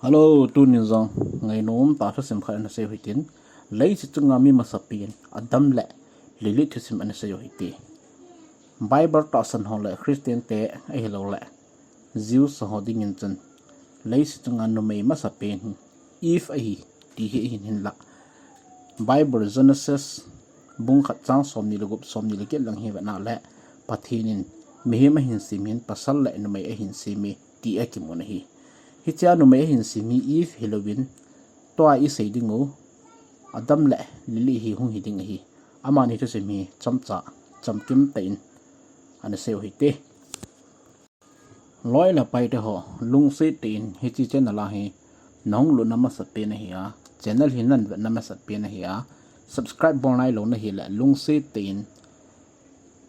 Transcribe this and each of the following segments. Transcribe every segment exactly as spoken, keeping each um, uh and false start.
Hello, tunin jong ngainom tah thusim khat ana sei u hitin, leiset chunga mi masapen Adam le Lilith thusim ana sei u hite. Bible tahsan ho le Christian te ahilouleh Jews ho dingin chun leiset chunga numei masapen hi Eve ahi ti hi ahin, hinlah Bible Genesis bung khat chang somni le gup, somni le get lang hi vetna le Pathen in mihem ahin sem hin pasal le numei ahin sem e ti akimun ahi. Hichea numei ahin sem hi Eve hilouvin, tua isei ding u Adam le Lilith hi hung hi ding ahi. Amani thusim hi chomcha, chomkim tah in ana sei u hite. Loi le pai te ho, lungset tah in hiche channel a hi nahung lutna masapen ahi a, channel hi nahin vetna masapen ahi a, subscribe bol nailou nahile lungset tah in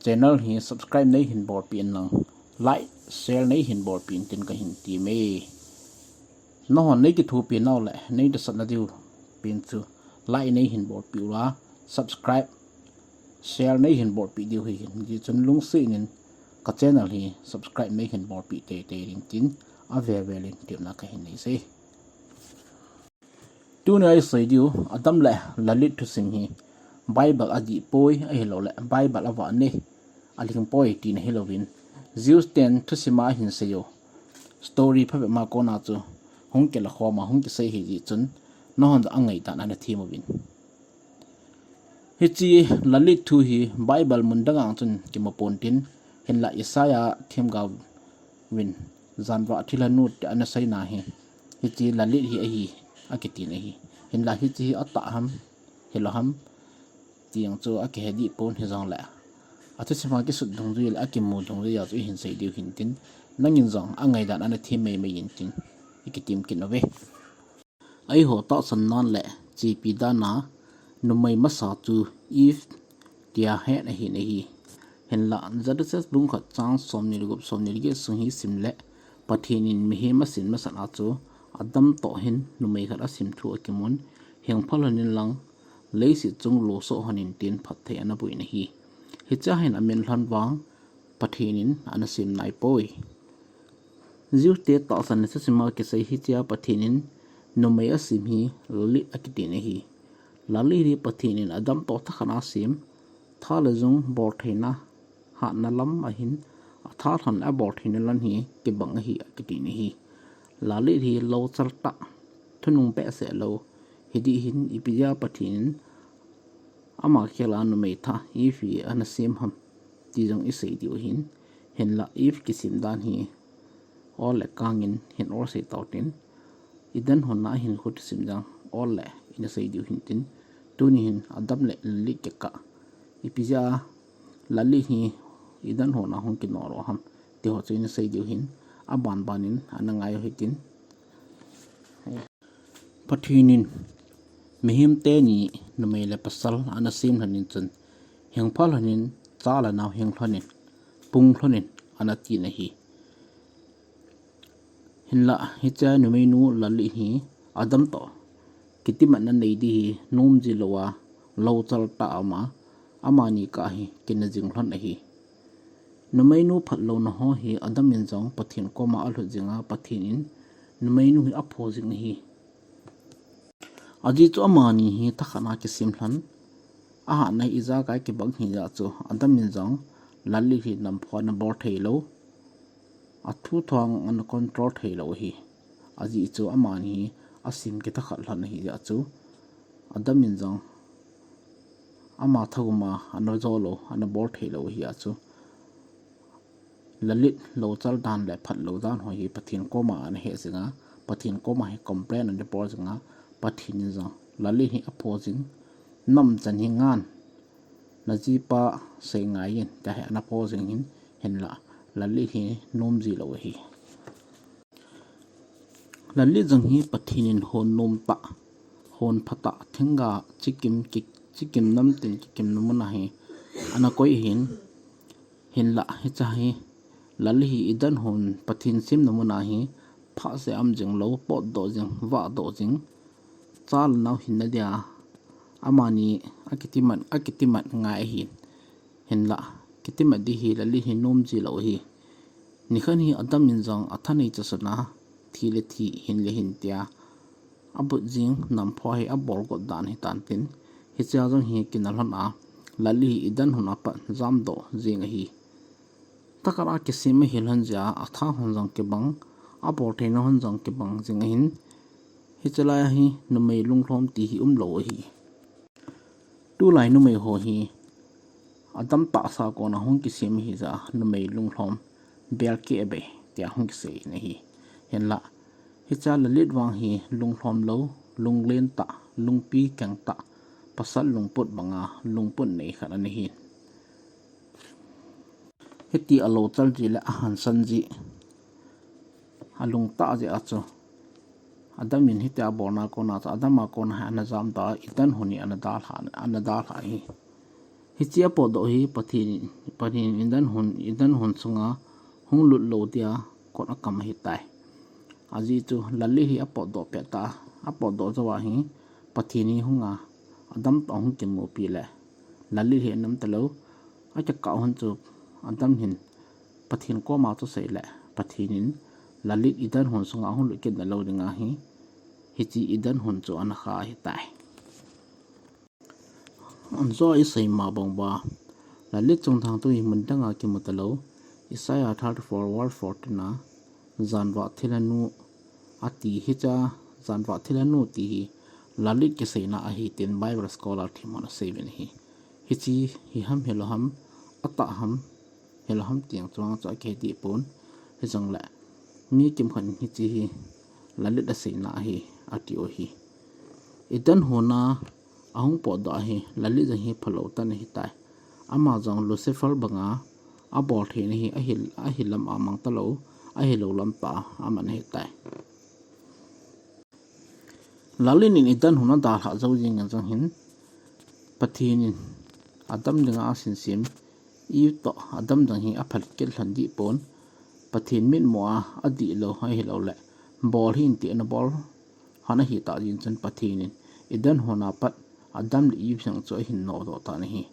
channel hi subscribe neihin bolpeh in lang, like, share neihin bolpeh in tin kahin tem e. Nahon neikithopi nau le neidasatna diu pen chu like neihin bolpeh uva, subscribe, share neihin bolpeh diu ahi. Hijeh chun lungset in ka channel hi subscribe neihin bolpeh teitei ding tin avel vel in temna kahin nei e. Tunia isei diu Adam le Lilith thusim hi Bible a dih poi, ahilouleh Bible a vah nei, aling poi tina hilouvin, Jews ten thusim a ahin sei u story phabep ma kona chu hung kilakhom a hung kisei hijeh chun nahon jong angaidan ana them uvin. Hiche Lilith thu hi Bible mun dang a chun kimu pon tin, hinlah Isaiah themgao vin janvah thilha nu tia ana seina hi hiche Lilith hi ahi akitin ahi. Hinlah hiche hi atah ham, hilou ham ti jong chu akihe dih pon, hijongle athusim a kisut dungjui le akimu dungjui a chu ihin sei diu hin tin, nangin jong angaidan ana them mei mei in tin ikitem kit uve. Eiho tahsan nan le chepi dan a numei masa chu Eve tia het ahin ahi. Hinlah Genesis bung khat chang somni le gup, somni le get sung hi sim le, Pathen in mihem asem masat a chu Adam toh hin numei khat asem thu akimun, heng phalhon in lang leiset chung losoh lhon in tin phatthei ana boh in ahi. Hichea hin amin lhon vang Pathen in ana sem nai poi. Jews te tahsan le thusim a kisei hichea Pathen in numei asem hi Lilith akitin ahi. Lilith hi Pathen in Adam toh thakhat a asem, tha le jung boltheina hatna lam ahin, atha lhon le aboltheina lam hi kibang ahi akitin ahi. Lilith hi louchal tah, thunung behseh lou, hidih hin ipi jeh a Pathen in ama khel a numei thah Eve hi ana sem ham ti jong isei diu ahin, hinlah Eve kisem dan hi ol le kang in hin ol sei tau tin, Eden hon a hin khu thusim jong ol le ina sei diu hin tin, tuni hin Adam le Lilith kikah ipi jeh a Lilith hi Eden hon a hung kinoh lou ham ti ho chu ina sei diu hin, aban ban in ana ngai u hitin. Pathen in mihem teni numei le pasal ana sem lhon in chun, heng phalhon in, cha le nao heng lhon in, pung lhon in ana tin ahi. Hinlah hichea numeinu Lilith hi Adam toh kitimatna nei ding hi nom ji lou a, louchal tah a um a, amani kah hi kina jing lhon ahi. Numeinu phatlouna ho hi Adam in jong Pathen koma alhut jing a, Pathen in numeinu hi apho jing ahi. Ajeh chu amani hi thakhat a kisem lhon, ahatna hi ijakai kibang hijeh chun Adam in jong Lilith hi nampho ana bol thei lou, athu thong ana control thei lou ahi. Ajeh chu amani hi asem kitha khat lhon ahijeh chun Adam in jong ama thagum a ana jo lou, ana bol thei lou ahijeh chun Lilith louchal dan le phatlou dan ho hi Pathen koma ana he jing a, Pathen koma hi complain ana bol jing a, Pathen in jong Lilith hi apho jing, namchan hi ngan, najipa sei ngai in, tia hi ana pho jing in, hinlah Lilith hi nom ji lou ahi. Lilith jong hi Pathen in hon nom tah, hon pha tah, thingga chikim, ki, chikim nam tin kikimna mun a hi ana koi ahin, hinlah hiche hi Lilith hi Eden hon Pathen semna mun a hi phat seh a um jing lou, potdoh jing, vahdoh jing, cha le nao hinna dia amani akitimat, akitimat ngai ahin, hinlah kitimat ding hi Lilith hi nom ji lou ahi. Nikhat hi Adam in jong athanei chasun a thi le thi, hin le hin tia abut jing, nampho hi abol got dan hitan tin, hichea jong hi kinah lhon a, Lalit hi Eden hon a pat jamdoh jing ahi. Takara kisem ahi lhon jeh a, athang hon jong kibang, abol theina hon jong kibang jing ahin, hiche lai a hi numei lunglhom ti hi umlou ahi. Tulai numei ho hi adam tahsa kona hung kisem ahi jeh a, numei lunglhom bel keh bei tia hung kisei in ahi. Hinla, hichea Lalit vang hi lunglhom lou, lunglen tah, lungpi keng tah, pasal lungput banga lungput nei khat ana hi. Hiti alou chal jeh le ahansan jeh, alung tah jeh a chu, Adam in hitia abolna kona chu, Adam a kona hi ana jamdoh a, Eden hon hi ana dalha, ana dalha ahi. Hiche apotdoh hi Pathen, Pathen in Eden hon, Eden hon sunga hung lut lou dia kot akam ahitai. Ajeh chu Lalit hi apotdoh pet tah a, apotdoh jou a hi Pathen hi hunga Adam toh ahung kimupi le, Lalit hi anam talou, akikah hon chu Adam hin Pathen koma thusei le, Pathen in Lalit Eden hon sunga hung lut kit nalou dinga hi, hiche Eden hon chu ana kha ahitai. Anjo a isei ma bang uva, Lalit chungthang thu hi mun danga kimu talou, Isaiah thirty-four verse fourteen a, janvah thilhanu ati, hichea janvah thilhanu ti hi Lalit kiseina ahi tin Bible scholar themhon asei uvin ahi. Hiche hi ham hilou ham, atah ham, hilou ham ti jong chu akihe deh pon, hijongle mi kimkhat in hiche hi Lalit aseina ahi atiu ahi. Eden hon a ahung potdoh a hi Lalit jong hi phalou tah in ahitai. Ama jong Lucifer banga abol theina hi ahi, ahi lam a mang talou, ahilou lam tah a aman ahitai. Lalit in Eden hon adalhah jou jeng jong hin, Pathen in Adam dinga asinsem Eve toh Adam jong hi aphalkit lhon deh pon, Pathen mitmu a adihlou ahilouleh bol hih in ti ana bol lhon ahitah jeh chun Pathen in Eden hon a pat Adam le Eve jong chu ahin nodoh tan ahi.